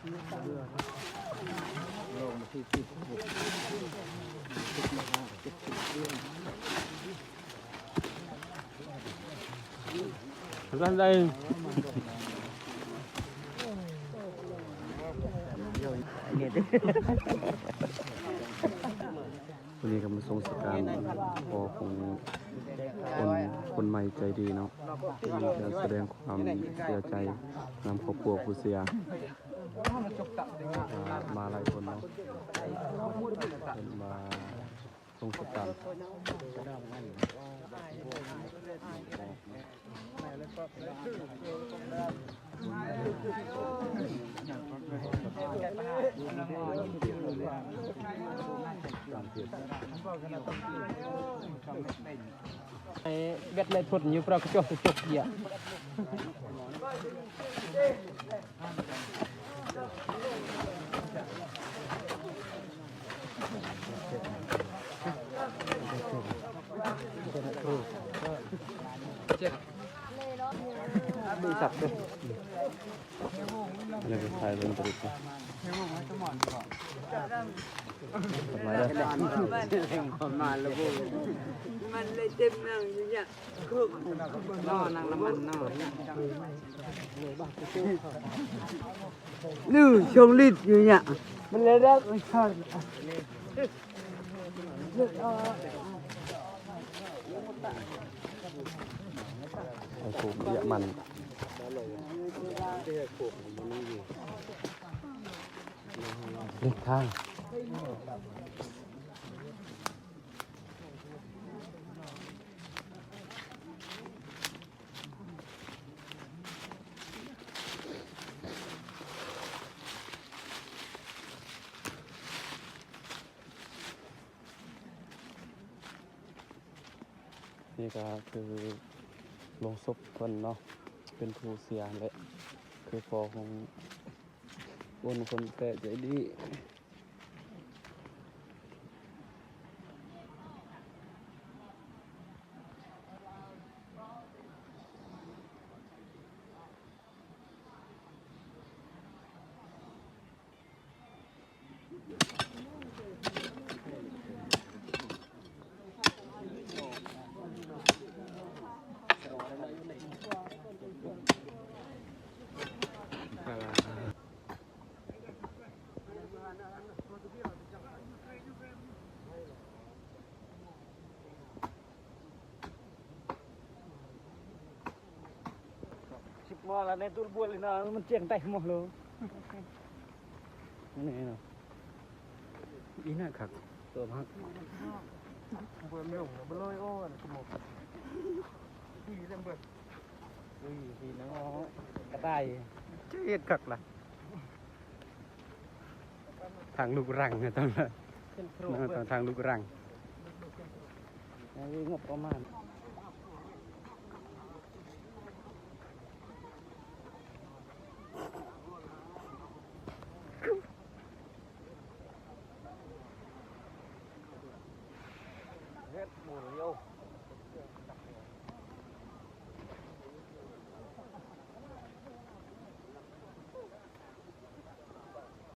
ລັນໄດ ວັນນີ້ກໍມາສົ່ງສະການພໍ່ຂອງຄົນ ຄົນໃໝ່ໃຈດີເນາະ ທີ່ຈະສະແດງຄວາມເສຍໃຈນຳຄອບຄົວຜູ້ເສຍ ມາຫຼາຍຄົນເນາະ ເພິ່ນມາສົ່ງສະການ. ເວັດໄລ່ພົ້ນຢູ່ປະກະຈົກກະຈົກເຢຍ. ມັນເລີຍເຕັມໜັງຢູ່ເນີ້ຍ ນອນນັ່ງລະມັນນອນ ນີ້ຊົງລິດຢູ່ເນີ້ຍ ມັນເລີຍດັກ ໄອ້ໂຄກເຍາະມັນ ເລກທາງ. ນີ້ກໍຄືໂລງສົບເພິ່ນເນາະ ເປັນຜູ້ເສຍແຫຼະ ຄືພໍ່ຂອງຄົນ ຄົນແຕ່ໃຈດີ. ສິບມາລະ ໃນຕູ້ບົວລີນາ ມັນຈຽງໄຕໝົດໂລ. ນີ້ເນາະ ອີໜ້າຄັກ ຕົວມັກ ເບິ່ງລົງ ບໍ່ເລີຍ ໂອ້ຍ ກະໝົກ ດີເລີຍເບິ່ງ ອຸ້ຍ ດີເນາະ ກະຕ່າຍ ຈະເຮັດຄັກລະ. ທາງລູກລັງນະ ຕ້ອງ ເປັນໂປຣ ເນາະ ເບິ່ງ ທາງລູກລັງ ໃຫ້ງົບປະມານ